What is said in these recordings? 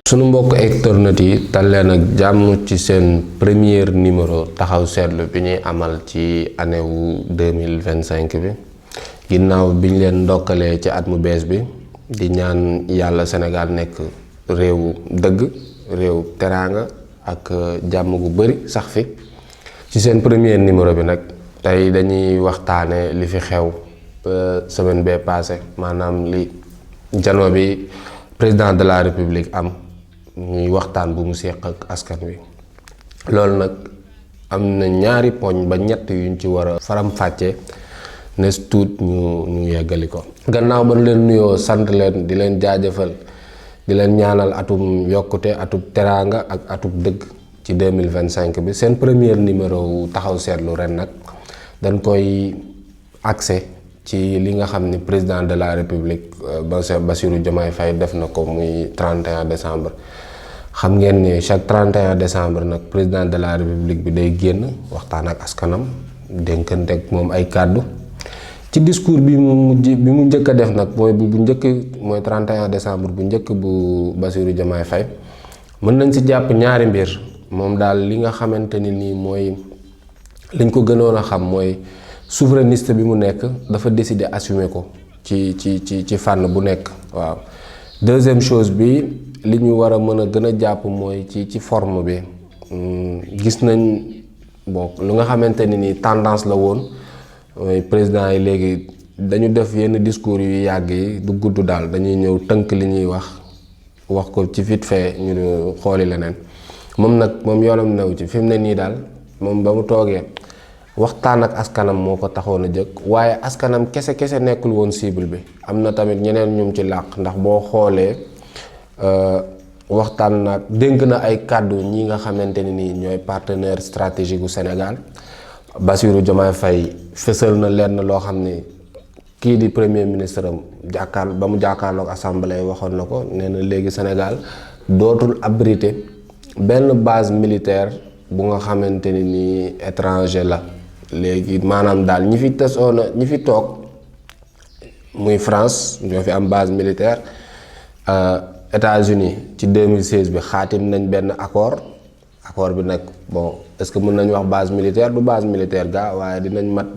sunu mbokk internet yi dal leen ak jàmm ci seen premier numéro taxaw seetlu bi ñuy amal ci année wu 2025 bi ginnaaw biñ leen ndokkalee ci at mu bees bi di ñaan yàlla Sénégal nekk réewu dëgg réew teraanga ak jàmm gu bari sax fi ci seen premier numéro bi nag tey dañuy waxtaane li fi xew semaine bee passé maanaam li janoo bi président de la république am ñuy waxtaan bu mu séq ak askan wi loolu nag am na ñaari poñ ba ñett yuñ ci war a faram-fàcce nes tuut ñu yeggali ko gannaaw ba leen nuyoo sant leen di leen jaajëfal di leen ñaanal atum yokkute atum teraanga ak atum dëgg ci 2025 bi seen premier numéro wu taxaw seetlu ren nag dañ koy accès ci li nga xam ni président de la république Bassirou Diomaye Faye def na ko muy 31 décembre xam ngeen ni chaque 31 décembre nag président de la république bi day génn waxtaan ak askanam dénkante ak moom ay kàddu ci discours bi mu njëkk a def nag mooy bu njëkk mooy 31 décembre bu njëkk bu Bassirou Diomaye Faye mën nañ ci jàpp ñaari mbir moom daal li nga xamante ni nii mooy liñ ko gënoon a xam mooy souverainiste bi mu nekk dafa décider assumer ko ci fànn bu nekk waaw deuxième chose bi li ñu war a mën a gën a jàpp mooy ci forme bi gis nañ bon lu nga xamante ni nii tendance la woon mooy président yi léegi dañu def yenn discours yu yàgg yi du gudd daal dañuy ñëw tënk li ñuy wax ko ci vite fait ñu xooli leneen moom nag moom yoonam new ci fi mu ne nii daal moom ba mu toogee waxtaan ak askanam moo ko taxoon a jëkk waaye askanam kese nekkul woon cible bi am na tamit ñeneen ñum ci làq ndax boo xoolee waxtaan nag dénk na ay kàddu ñi nga xamante ni nii ñooy partenaire stratégique gu Sénégal Bassirou Diomaye Faye fësal na lenn loo xam ni kii di premier ministre am ba mu jàkkaarloog assemblée waxoon na ko nee na léegi Sénégal dootul abriter benn base militaire bu nga xamante ni nii étranger la léegi maanaam daal ñi fi toog muy France ñoo fi am base militaire États-Unis ci 2016 bi xaatim nañ benn accord bi nag bon est-ce que mën nañu wax base militaire du base militaire gaa waaye dinañ mat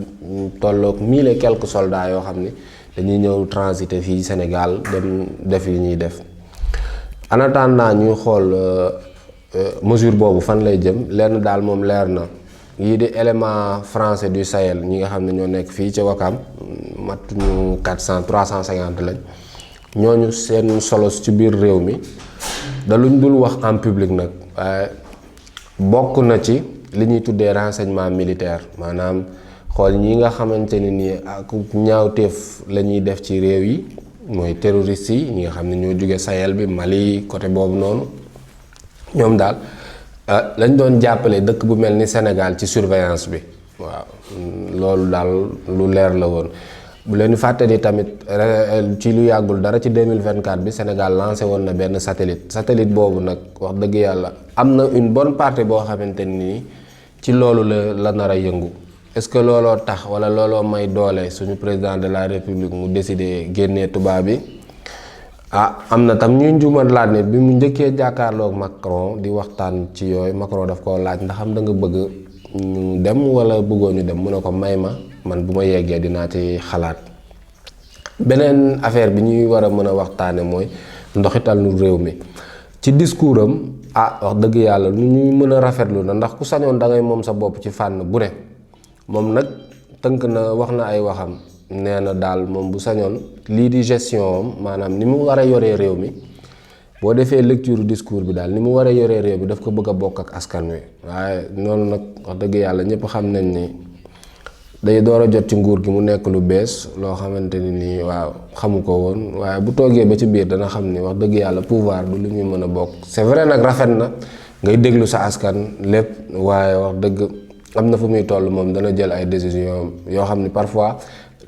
tolloog 1000 et quelques soldats yoo xam ni dañuy ñëw transiter fii Sénégal dem def yi ñuy def en attendant ñuy xool mesure boobu fan lay jëm lenn daal moom leer na yii di élément français du Sahel ñi nga xam ne ñoo nekk fii ci Wakam mat ñu 350 lañ ñooñu seen solos ci biir réew mi da luñ dul wax en public nag waaye bokk na ci li ñuy tuddee renseignement militaire maanaam xool ñi nga xamante ni nii ak ñaawteef la ñuy def ci réew yi mooy terroristes yi ñi nga xam ne ñoo jóge Sahel bi Mali côté boobu noonu ñoom daal lañ doon jàppale dëkk bu mel ni Sénégal ci surveillance bi waaw loolu daal lu leer la woon bu leen di fàtte ni tamit ci lu yàggul dara ci 2024 bi Sénégal lancé woon na benn satellite boobu nag wax dëgg yàlla am na une bonne partie boo xamante ni ci loolu la nar a yëngu est-ce que looloo tax wala looloo may doole suñu président de la république mu décidé génnee tubaab bi am na tam ñuy njuumal laaj ne bi mu njëkkee jàkkaarloog Macron di waxtaan ci yooyu Macron daf koo laaj ndax am da nga bëgg ñu dem wala bëggoo ñu dem mu ne ko may ma man bu ma yeggee dinaa ci xalaat beneen affaire bi ñuy war a mën a waxtaane mooy ndoxital nu réew mi ci discours am wax dëgg yàlla lu ñuy mën a rafetlu na ndax ku sañoon da ngay moom sa bopp ci fànn bu ne moom nag tënk na wax na ay waxam nee na daal moom bu sañoon lii di gestion am maanaam ni mu war a yoree réew mi boo defee lecture discours bi daal ni mu war a yoree réew mi daf ko bëgg a bokk ak askan wi waaye noonu nag wax dëgg yàlla ñëpp xam nañ ni day door a jot ci nguur gi mu nekk lu bees loo xamante ni nii waaw xamu ko woon waaye bu toogee ba ci biir dana xam ni wax dëgg yàlla pouvoir du lu ñuy mën a bokk c'est vrai nag rafet na ngay déglu sa askan lépp waaye wax dëgg am na fu muy toll moom dana jël ay décision yoo xam ni parfois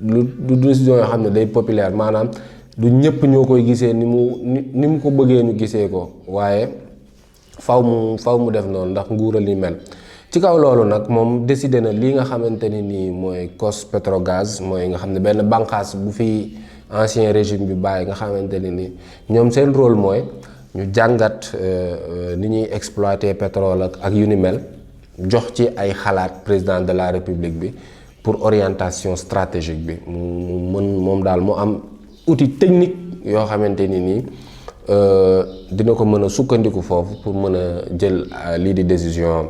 du décision yoo xam ne day populaire maanaam du ñëpp ñoo koy gisee ni mu ko bëggee ñu gisee ko waaye faw mu def noonu ndax nguural li mel ci kaw loolu nag moom décidé na lii nga xamante ni nii mooy COS Petrogaz mooy nga xam ne benn bànqaas bu fi ancien régime bi bàyyi nga xamante ni nii ñoom seen rôle mooy ñu jàngat ni ñuy exploiter pétrole ak yu ni mel jox ci ay xalaat président de la république bi pour orientation stratégique bi mu mën moom daal mu am outil technique yoo xamante ni nii dina ko mën a sukkandiku foofu pour mën a jël lii di décision am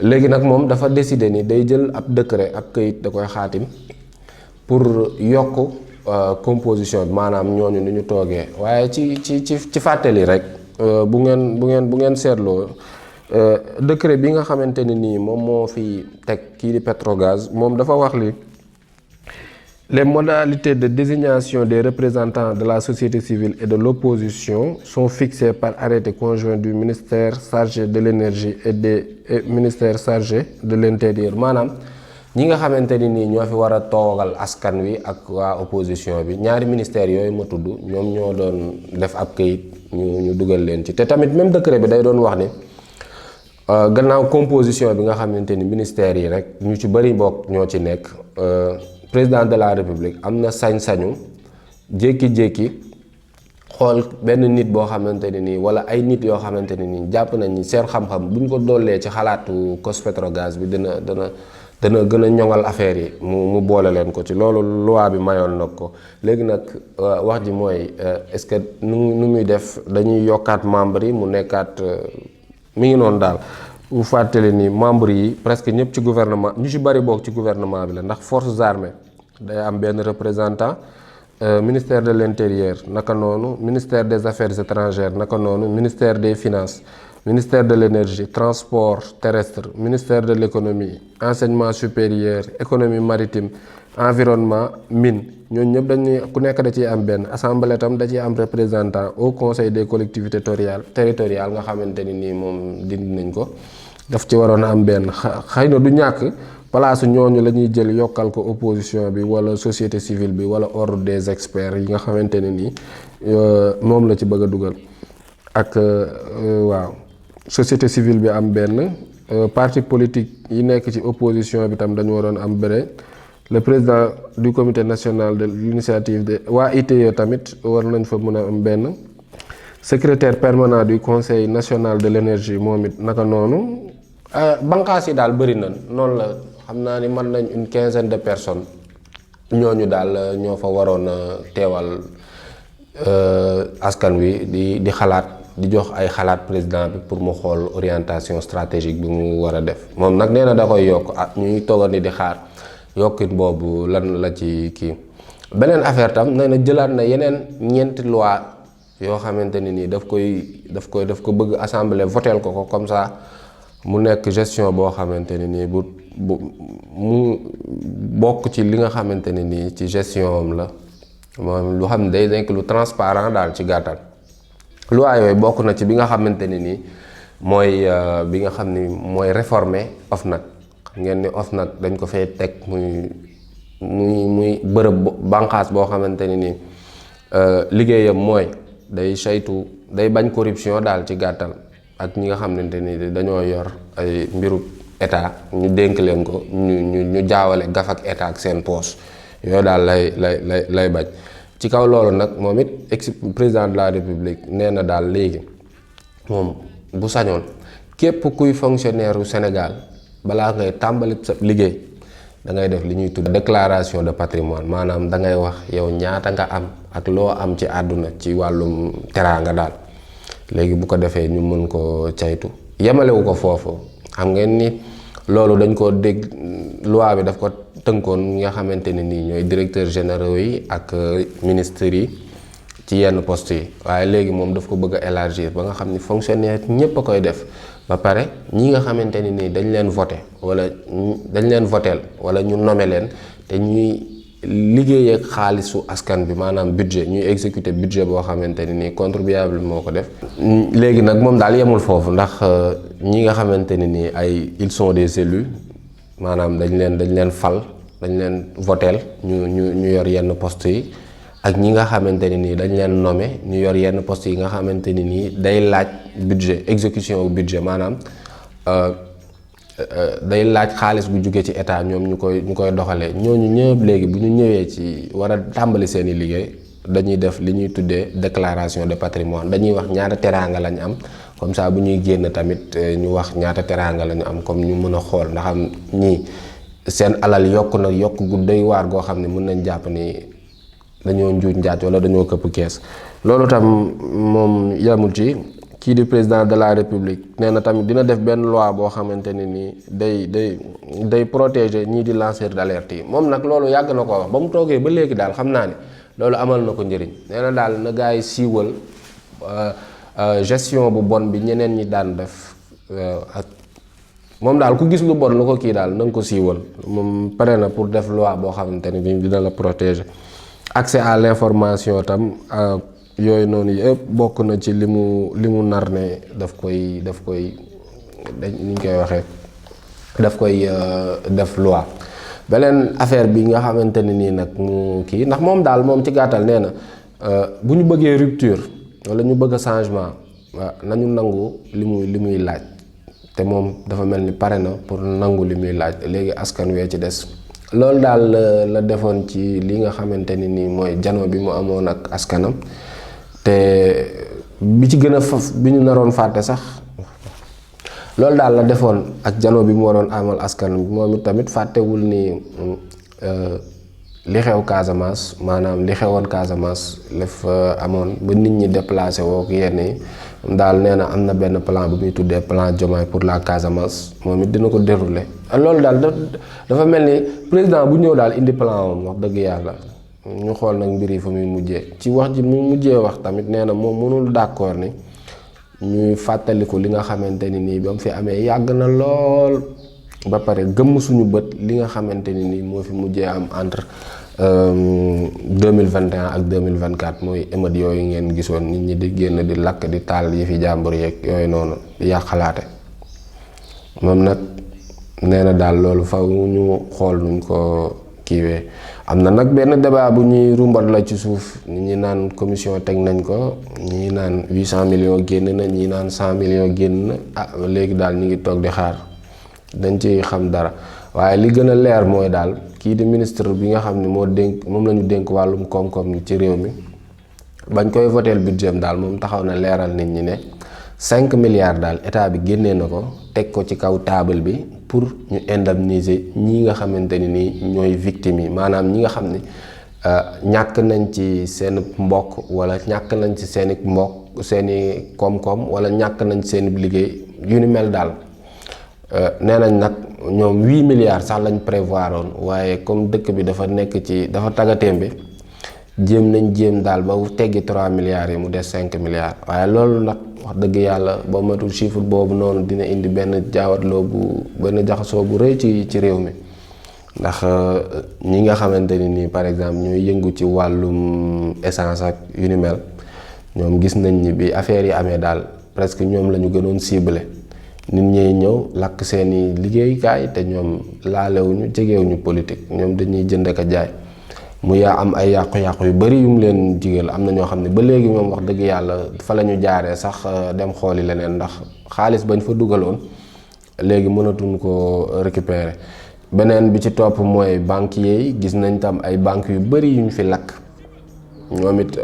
léegi nag moom dafa décider ni day jël ab décret ab këyit da koy xaatim pour yokk composition bi maanaam ñooñu ni ñu toogee waaye ci fàttali rek bu ngeen seetloo décret bi nga xamante ne nii moom moo fi teg kii di Petrogaz moom dafa wax li les modalités de désignation des représentants de la société civile et de l'opposition sont fixées par arrêté conjoint du ministère chargé de l'énergie et ministère chargé de l'intérieur maanaam ñi nga xamante ni nii ñoo fi war a toogal askan wi ak waa opposition bi ñaari ministères yooyu ma tudd ñoom ñoo doon def ab kayit ñu dugal leen ci te tamit même décret bi day doon wax ni gannaaw composition bi nga xamante ni ministères yi rek ñu ci bari bokk ñoo ci nekk président de la république am na sañ-sañu jékki-jékki xool benn nit boo xamante ne nii wala ay nit yoo xamante ne nii jàpp nañ ni seen xam-xam bu ñu ko doolee ci xalaatu COS Petrogaz bi dana gën a ñoŋal affaire yi mu boole leen ko ci loolu loi bi mayoon nag ko léegi nag wax ji mooy est-ce que nu muy def dañuy yokkaat membre yi mu nekkaat mi ngi noonu daal bu fàttali ni membre yi presque ñëpp ci gouvernement ñu ci bari bokk ci gouvernement bi la ndax forces armées day am benn représentant ministère de l'intérieur naka noonu ministère des affaires étrangères naka noonu ministère des finances ministère de l'énergie transport terrestre ministère de l'économie enseignement supérieur économie maritime environnement mine ñooñu ñëpp dañuy ku nekk da ciy am benn assemblée tam da ciy am représentant au conseil des collectivités territoriales nga xamante ni nii moom dindi nañ ko daf ci waroon a am benn xëy na du ñàkk place ñooñu la ñuy jël yokkal ko opposition bi wala société civile bi wala ordre des experts yi nga xamante ne nii moom la ci bëgg a dugal ak waaw société civile bi am benn parti politique yi nekk ci opposition bi tam dañu waroon am benn le président du comité national de l'initiative de waa ITIE tamit war nañ fa mën a am benn secrétaire permanent du conseil national de l'énergie moom it naka noonu banqaas yi daal bëri na noonu la xam naa ni mën nañ une quinzaine de personnes ñooñu daal ñoo fa waroon a teewal askan wi di xalaat di jox ay xalaat président bi pour mu xool orientation stratégique bi mu war a def moom nag nee na da koy yokk ñuy toogal ni di xaar yokkit boobu lan la ci kii beneen affaire tam nee na jëlaat na yeneen ñeenti loi yoo xamante ne nii daf ko bëgg assemblée votel ko comme ça mu nekk gestion boo xamante ne nii bu mu bokk ci li nga xamante ne nii ci gestion am la moom lu xam ne day nekk lu transparent daal ci gàttal loi yooyu bokk na ci bi nga xamante ne nii mooy bi nga xam ni mooy réformer OFNAC xam ngeen ni OFNAC dañ ko fay teg muy bërëb bànqaas boo xamante ne nii liggéeyam mooy day saytu day bañ corruption daal ci gàttal ak ñi nga xamante ni dañoo yor ay mbiru état ñu dénk leen ko ñu jaawale gaf ak état ak seen poche yooyu daal lay bañ ci kaw loolu nag moom it président de la république nee na daal léegi moom bu sañoon képp kuy fonctionnaire u Sénégal balaa ngay tàmbali sa liggéey da ngay def li ñuy tudd déclaration de patrimoine maanaam da ngay wax yow ñaata nga am ak loo am ci àdduna ci wàllum teraanga daal léegi bu ko defee ñu mën ko caytu yemalewu ko foofu xam ngeen ni loolu dañ ko dégg loi bi daf ko tënkoon ñi nga xamante ne nii ñooy directeurs généraux yi ak ministres yi ci yenn postes yi waaye léegi moom daf ko bëgg a élargir ba nga xam ni fonctionnaire ñépp a koy def ba pare ñi nga xamante ne nii dañ leen voté wala dañ leen voteel wala ñu nommé leen te ñuy liggéey ak xaalisu askan bi maanaam budget ñuy exécuter budget boo xamante ne nii contribuable moo ko def léegi nag moom daal yemul foofu ndax ñi nga xamante ne nii ay ils sont des élus maanaam dañ leen fal dañ leen voteel ñu yor yenn poste yi ak ñi nga xamante ne nii dañ leen nommé ñu yor yenn poste yi nga xamante ne nii day laaj budget exécution au budget maanaam day laaj xaalis bu jóge ci état ñoom ñu koy doxalee ñooñu ñëpp léegi bu ñu ñëwee ci war a tàmbali seeni liggéey dañuy def li ñuy tuddee déclaration de patrimoine dañuy wax ñaata teraanga lañ am comme ça bu ñuy génn tamit ñu wax ñaata teraanga lañu am comme ñu mën a xool ndax am ñii seen alal yokk na yokk gu doy waar goo xam ne mën nañ jàpp ni dañoo njuuj njaaj wala dañoo këpp kees. loolu tam moom yamul ci kii di président de la république nee na tamit dina def benn loi boo xamante ne ni day protéger ñii di lanceur d'alerte yi moom nag loolu yàgg na ko wax ba mu toogee ba léegi daal xam naa ne loolu amal na ko njëriñ nee na daal na gaa yi siiwal gestion bu bon bi ñeneen ñi daan def ak moom daal ku gis lu bon lu ko kii daal na nga ko siiwal moom pare na pour def loi boo xamante ne bi dina la protéger. accès à l'information tam yooyu noonu yëpp bokk na ci li mu nar ne daf koy ni ñu koy waxee daf koy def loi. beneen affaire bi nga xamante ne nii nag mu kii ndax moom daal moom ci gàttal nee na bu ñu bëggee rupture wala ñu bëgg changement nañu nangu li muy laaj te moom dafa mel ni pare na pour nangu li muy laaj léegi askan wee ci des. loolu daal la defoon ci li nga xamante ni nii mooy jano bi mu amoon ak askanam te bi ci gën a faf bi ñu naroon fàtte sax loolu daal la defoon ak jano bi mu waroon amal askanam moom it tamit fàttewul ni li xew Casamance maanaam li xewoon Casamance la fa amoon ba nit ñi déplacé woo ko yenn yi daal nee na am na benn plan bu muy tuddee plan Diomaye pour la Casamance moom it dina ko dérouler. loolu daal dafa mel ni président bu ñëw daal indi plan woon wax dëgg yàlla ñu xool nag mbir yi fa muy mujjee ci wax ji mu mujjee wax tamit nee na moom mënul d'accord ni ñuy fàttaliku li nga xamante ni nii ba mu fi amee yàgg na lool ba pare gëmm suñu bët li nga xamante ni nii moo fi mujjee am entre 2021 ak 2024 mooy émeute yooyu ngeen gisoon nit ñi di génn di lakk di taal yi fi jàmbur yeeg yooyu noonu di yàqalaate moom nag nee na daal loolu faw ñu xool nuñ ko kiiwee. am na nag benn débat bu ñuy rumbat la ci suuf nit ñi naan commission teg nañ ko ñii naan 800 millions génn na ñii naan 100 millions génn na léegi daal ñu ngi toog di xaar dañ ci xam dara waaye li gën a leer mooy daal kii di ministre bi nga xam ne moom la ñu dénk wàllum koom-koom ni ci réew mi bañ koy voteel budget daal moom taxaw na leeral nit ñi ne 5 milliards daal état bi génnee na ko teg ko ci kaw table bi pour ñu indemniser ñi nga xamante ni nii ñooy victimes yi maanaam ñi nga xam ne ñàkk nañ ci seen mbokk wala ñàkk nañ ci seeni mbokk seeni koom-koom wala ñàkk nañ seen liggéey yu ni mel daal. nee nañ nag ñoom 8 milliards sax lañ prévoir woon waaye comme dëkk bi dafa tagatémbe jéem daal ba teggi 3 milliards yi mu des 5 milliards waaye loolu nag wax dëgg yàlla ba matul chiffre boobu noonu dina indi benn jaawatloo benn jaxasoo bu rëy ci réew mi ndax ñi nga xamante ni nii par exemple ñooy yëngu ci wàllum essence ak yu ni mel ñoom gis nañ ni bi affaire yi amee daal presque ñoom la ñu gënoon ciblé. nit ñi ñëw lakk seeni liggéeykaay te ñoom laalewuñu jegewuñu politique ñoom dañuy jënd ak a jaay mu yaa am ay yàqu-yàqu yu bari yum leen jigal am na ñoo xam ne ba léegi moom wax dëgg yàlla fa la ñu jaaree sax dem xooli leneen ndax xaalis bañ fa dugaloon léegi mënatuñ ko récupérer. beneen bi ci topp mooy banquiers yi gis nañ tam ay banques yu bari yuñ fi lakk ñoom it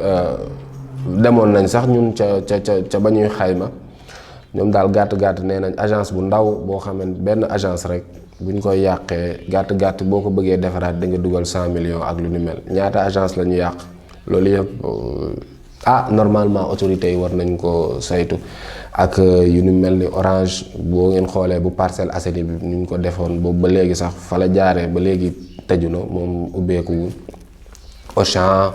demoon nañ sax ñun ca ba ñuy xayma ñoom daal gàtt nee nañ agence bu ndaw boo xamante benn agence rek buñ koy yàqee gàtt boo ko bëggee defaraat da nga dugal 100 millions ak lu ni mel ñaata agence la ñu yàq loolu yëpp normalement autorités yi war nañ ko saytu ak yu ni mel ni Orange boo ngeen xoolee bu Parcelles Assainies bi ñu ko defoon boobu ba léegi sax fa la jaaree ba léegi tëju na moom ubbeekuwul Auchan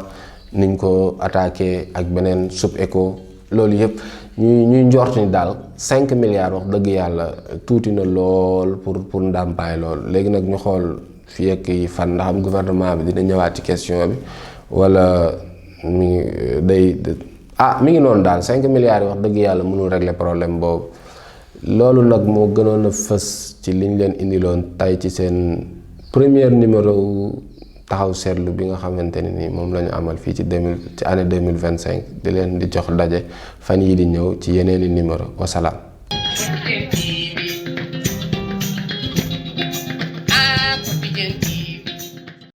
niñ ko attaqué ak beneen Supeco loolu yëpp ñuy njort ni daal 5 milliards wax dëgg yàlla tuuti na lool pour ndàmpaay lool léegi nag ñu xool fii ak fan ndax am gouvernement bi dina ñëwaat ci question bi wala mi ngi noonu daal 5 milliards yi wax dëgg yàlla mënul régler problème boobu loolu nag moo gënoon a fës ci liñ leen indiloon tey ci seen premier numéro taxaw seetlu bi nga xamante ne ni moom la ñu amal fii ci année 2025 di leen di jox daje fan yi di ñëw ci yeneeni numéro wasalaam.